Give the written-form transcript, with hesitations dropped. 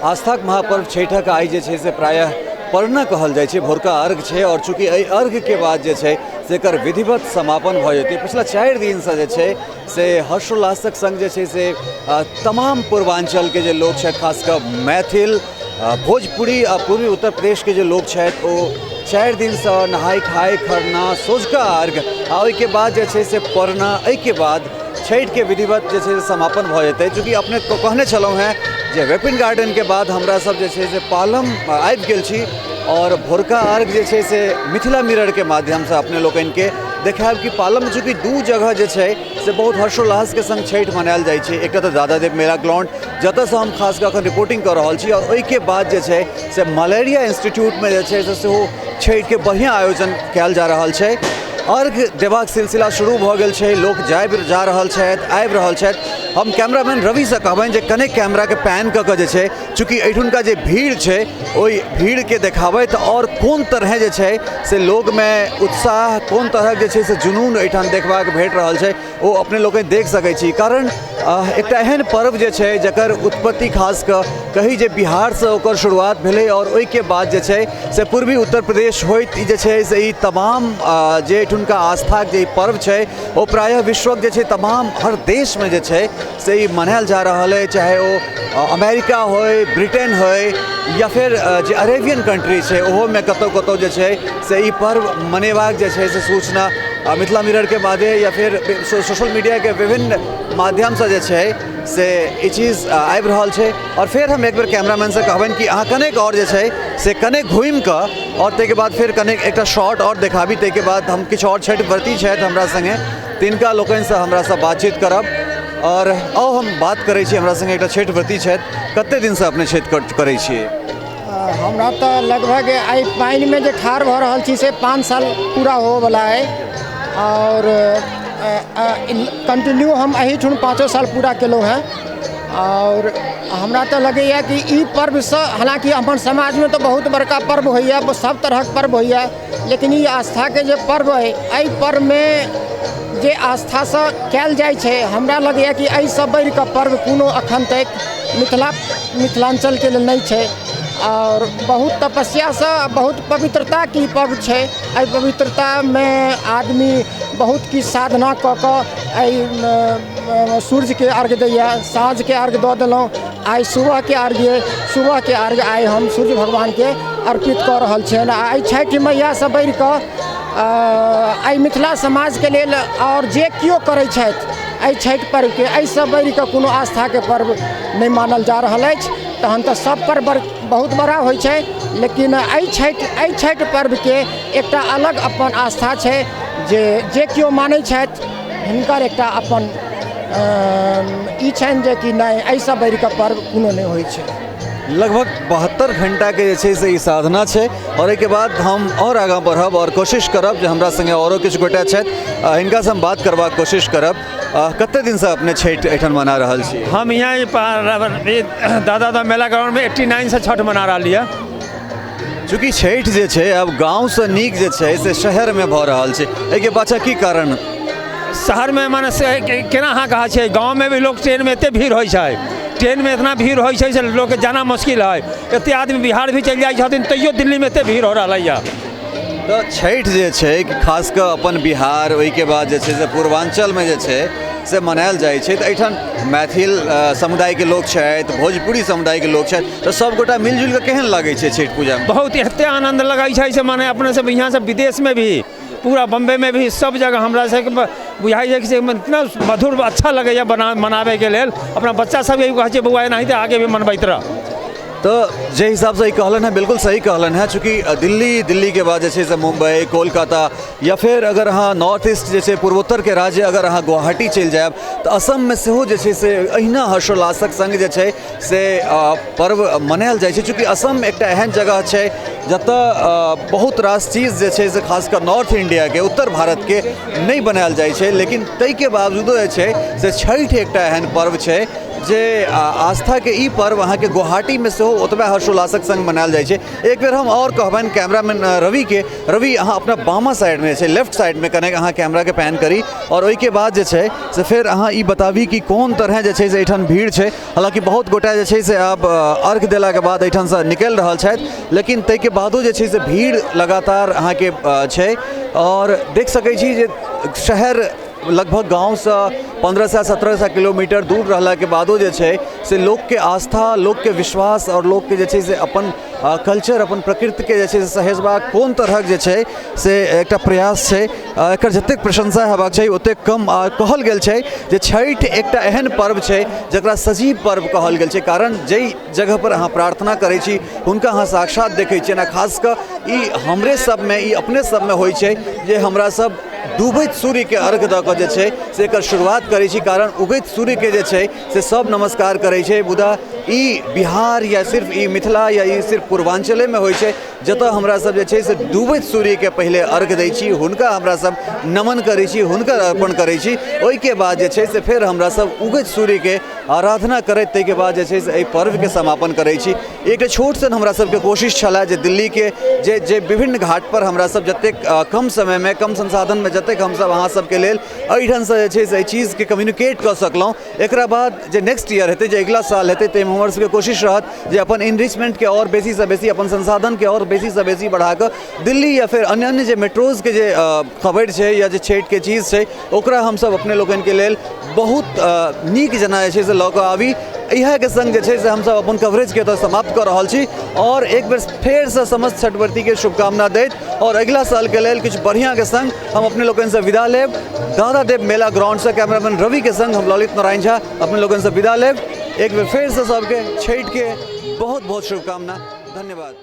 आस्थाक महापर्व छठिक आइ जे छै से प्रायः परना कहल जाइ छै, भोरका अर्घ छै। आओर चूँकि एहि अर्घके बाद जे छै से एकर विधिवत समापन भऽ जेतै। पिछला 4 दिनसँ जे छै से हर्षोल्लासक सङ्ग जे छै से तमाम पूर्वाञ्चलके जे लोक छथि, खास कऽ मैथिल, भोजपुरी आ पूर्वी उत्तर प्रदेशके जे लोक छथि, ओ 4 दिनसँ नहाय खाय, खरना, सोझका अर्घ आ ओहिके बाद जे छै से परना, एहिके बाद छठिके विधिवत जे छै से समापन भऽ जेतै। चूँकि अपने कहने छलहुँ हेँ जे वेपिन गार्डनके बाद हमरा सब जे छै से पालम आबि गेल छी आओर भोरका अर्घ जे छै से मिथिला मिररके माध्यमसँ अपने लोकनिके देखायब कि पालममे चूँकि 2 जगह जे छै से बहुत हर्षोल्लासके सङ्ग छठि मनायल जाइ छै। एकटा तऽ दादादेव मेला ग्राउंड, जतऽसँ हम खास कऽ अखन रिपोर्टिंग कऽ रहल छी, आओर ओहिके बाद जे छै से मलेरिया इंस्टीट्यूटमे जे छै से सेहो छठिके बढ़िआँ आयोजन कयल जा रहल छै। अर्घ देबाक सिलसिला शुरू भऽ गेल छै, लोक जा रहल छथि, आबि रहल छथि। हम कैमरामैन रविसँ कहबनि जे कने कैमराके पैन कऽ कऽ जे छै, चूँकि एहिठुनका जे भीड़ छै ओहि भीड़के देखाबैत आओर कोन तरहे जे छै से लोकमे उत्साह, कोन तरहक जे छै से जुनून एहिठाम देखबाक भेट रहल छै, ओ अपने लोकनि देख सकै छी। कारण एकटा एहन पर्व जे छै जकर उत्पत्ति खास कऽ कही जे बिहारसँ ओकर शुरुआत भेलै आओर ओहिके बाद जे छै से पूर्वी उत्तर प्रदेश होइत ई जे छै से ई तमाम जे एहिठुनका आस्थाके जे ई पर्व छै ओ प्रायः विश्वक जे छै तमाम हर देशमे जे छै से ई मनायल जा रहल अइ, चाहे ओ अमेरिका होइ, ब्रिटेन होइ या फेर जे अरेबियन कंट्री छै ओहोमे कतहु कतहु जे छै से ई पर्व मनेबाक जे छै से सूचना मिथिला मिररके मादे या फेर सोशल मीडियाके विभिन्न माध्यमसँ जे छै से ई चीज आबि रहल छै। आओर फेर हम एक बेर कैमरामैनसँ कहबनि कि अहाँ कनेक आओर जे छै से कनेक घुमिकऽ आओर ताहिके बाद फेर कनेक एकटा शॉर्ट आओर देखाबी, ताहिके बाद हम किछु आओर छठि व्रती छथि हमरा सङ्गे तिनका लोकनिसँ हमरासँ बातचीत करब। आओर आउ हम बात करै छी, हमरा सङ्गे एकटा छठि व्रती छथि। कते दिनसँ अपने छठि करै छियै? हमरा तऽ लगभग एहि पानिमे जे ठाढ़ भऽ रहल छी से 5 साल पूरा होवऽवला अइ आओर कंटिन्यू हम एहिठुन 5 साल पूरा केलहुँ हेँ। आओर हमरा तऽ लगैए कि ई पर्वसँ, हालाँकि हमर समाजमे तऽ बहुत बड़का पर्व होइए, सब तरहक पर्व होइए, लेकिन ई आस्थाके जे पर्व अइ, एहि पर्वमे जे आस्थासँ कयल जाइ छै, हमरा लगैए कि एहिसँ बढ़िकऽ पर्व कोनो एखन तक मिथिलाञ्चलके लेल नहि छै। आओर बहुत तपस्यासँ बहुत पवित्रताके ई पर्व छै। एहि पवित्रतामे आदमी बहुत किछु साधना कऽ कऽ एहि सूर्यके अर्घ दैए। साँझके अर्घ दऽ देलहुँ, आइ सुबहके अर्घ अइ, सुबहके अर्घ आइ हम सूर्य भगवानके अर्पित कऽ रहल छियनि। आ एहि छठि मैयासँ बढ़िकऽ एहि मिथिला समाजके लेल आओर जे केओ करै छथि एहि छठि पर्वके, एहिसँ बढ़िकऽ कोनो आस्थाके पर्व नहि मानल जा रहल अछि। तहन तऽ सब पर्व बहुत बड़ा होइ छै, लेकिन एहि छठि पर्वके एकटा अलग अपन आस्था छै जे जे केओ मानै छथि हिनकर एकटा अपन ई छनि जे कि नहि, एहिसँ बढ़िकऽ पर्व कोनो नहि होइ छै। लगभग 72 घंटाके जे छै से ई साधना छै आओर एहिके बाद हम आओर आगाँ बढ़ब आओर कोशिश करब जे हमरा सङ्गे आओरो किछु गोटे छथि, हिनकासँ हम बात करबाक कोशिश करब। कते दिनसँ अपने छठि एहिठाम मना रहल छी? हम यहाँ दादा दा मेला ग्राउंडमे 89 से छठि मना रहल यऽ। चूँकि छठि जे छै आब गाँवसँ नीक जे छै से शहरमे भऽ रहल छै, एहिके पाछाँ की कारण? शहरमे मने से केना अहाँ कहै छियै, गाँवमे भी लोक ट्रेनमे एते भीड़ होइ छै, ट्रेनमे इतना भीड़ होइ छै से लोकके जाना मुश्किल है। एते आदमी बिहार भी चलि जाइ छथिन तैयो दिल्लीमे एते भीड़ हो रहलै यऽ। तऽ छठि जे छै खास कऽ अपन बिहार, ओहिके बाद जे छै से पूर्वाञ्चलमे जे छै से मनायल जाइ छै, तऽ एहिठाम मैथिल समुदायके लोक छथि, भोजपुरी समुदायके लोक छथि, तऽ सबगोटा मिलजुलि कऽ केहन लगै छै छठि पूजामे? बहुत एते आनन्द लगै छै से मने अपने सब यहाँ से विदेशमे भी, पूरा बम्बेमे भी, सब जगह हमरा सबके बुझाइ छै कि इतना मधुर अच्छा लगैए मनाबैके लेल। अपना बच्चा सबके भी कहै छियै बौआ एनाहिते आगे भी मनबैत रह। तऽ जे हिसाबसँ ई कहलनि हेँ बिल्कुल सही कहलनि हेँ। चूँकि दिल्लीके बाद जे छै से मुम्बई, कोलकाता या फेर अगर अहाँ नॉर्थ ईस्ट जे छै पूर्वोत्तरके राज्य अगर अहाँ गुवाहाटी चलि जायब तऽ असममे सेहो जे छै से अहिना हर्षोल्लासक सङ्ग जे छै से पर्व मनायल जाइ छै। चूँकि असम एकटा एहन जगह छै जतऽ बहुत रास चीज जे छै से खास कऽ नॉर्थ इंडियाके, उत्तर भारतके नहि बनायल जाइ छै, लेकिन ताहिके बावजूदो जे छै से छठि एकटा एहन पर्व छै जे आस्थाके ई पर्व अहाँके गुवाहाटीमे सेहो ओतबे हर्षोल्लासक सङ्ग मनायल जाइ छै। एक बेर हम आओर कहबनि कैमरामैन रविके, रवि अहाँ अपना बामा साइडमे जे छै, लेफ्ट साइडमे कनेक अहाँ कैमराके पैन करी आओर ओहिके बाद जे छै से फेर अहाँ ई बताबी कि कोन तरहे जे छै से एहिठाम भीड़ छै। हालाँकि बहुत गोटा जे छै से आब अर्घ देलाके बाद एहिठामसँ निकलि रहल छथि, लेकिन ताहिके बादो जे छै से भीड़ लगातार अहाँके छै। आओर देख सकै छी जे शहर लगभग गाँवसँ 1500 1700 किलोमीटर दूर रहलाके बादो जे छै से लोकके आस्था, लोकके विश्वास आओर लोकके जे छै से अपन कल्चर, अपन प्रकृतिके जे छै से सहेजबाक कोन तरहक जे छै से एकटा प्रयास छै, एकर जतेक प्रशंसा हेबाक चाही ओतेक कम। कहल गेल छै जे छठि एकटा एहन पर्व छै जकरा सजीव पर्व कहल गेल छै, कारण जाहि जगहपर अहाँ प्रार्थना करै छी हुनका अहाँ साक्षात देखै छियनि। आ खास कऽ ई हमरे सबमे, ई अपने सबमे होइ छै जे हमरा सब डूबैत सूर्यके अर्घ दऽ कऽ जे छै से एकर शुरुआत करै छी, कारण उगैत सूर्यके जे छै से सब नमस्कार करै छै। मुदा ई बिहार या सिर्फ ई मिथिला या ई सिर्फ पूर्वाञ्चलेमे होइ छै जतऽ हमरा सब जे छै से डूबैत सूर्यके पहिले अर्घ दै छी, हुनका हमरा सब नमन करै छी, हुनकर अर्पण करै छी, ओहिके बाद जे छै से फेर हमरा सब उगैत सूर्यके आराधना करैत ताहिके बाद जे छै से एहि पर्वके समापन करै छी। एकटा छोट सन हमरा सबके कोशिश छलए जे दिल्लीके जे जे विभिन्न घाटपर हमरा सब जतेक कम समयमे, कम संसाधनमे जतेक हमसब अहाँ सबके लेल एहिठामसँ जे छै से एहि चीजके कम्युनिकेट कऽ सकलहुँ। एकरा बाद जे नेक्स्ट ईयर हेतै, जे अगिला साल हेतै, ताहिमे हमर सबके कोशिश रहत जे अपन इनरिचमेंटके आओर बेसीसँ बेसी, अपन संसाधनके आओर बेसीसँ बेसी बढ़ाकऽ दिल्ली या फेर अन्य अन्य जे मेट्रोजके जे खबरि छै या जे छठिके चीज छै ओकरा हमसब अपने लोकनिके लेल बहुत नीक जेना जे छै से लऽ कऽ आबी। इएहके सङ्ग जे छै से हमसब अपन कवरेजके एतऽ समाप्त कऽ रहल छी आओर एक बेर फेरसँ समस्त छठव्रतीके शुभकामना दैत आओर अगिला सालके लेल किछु बढ़िआँके सङ्ग हम अपने लोकनिसँ विदा लेब। दादा देव मेला ग्राउंडसँ कैमरामैन रविके सङ्ग हम ललित नारायण झा अपने लोकनिसँ विदा लेब। एक बेर फेरसँ सबके छठिके बहुत बहुत शुभकामना। धन्यवाद।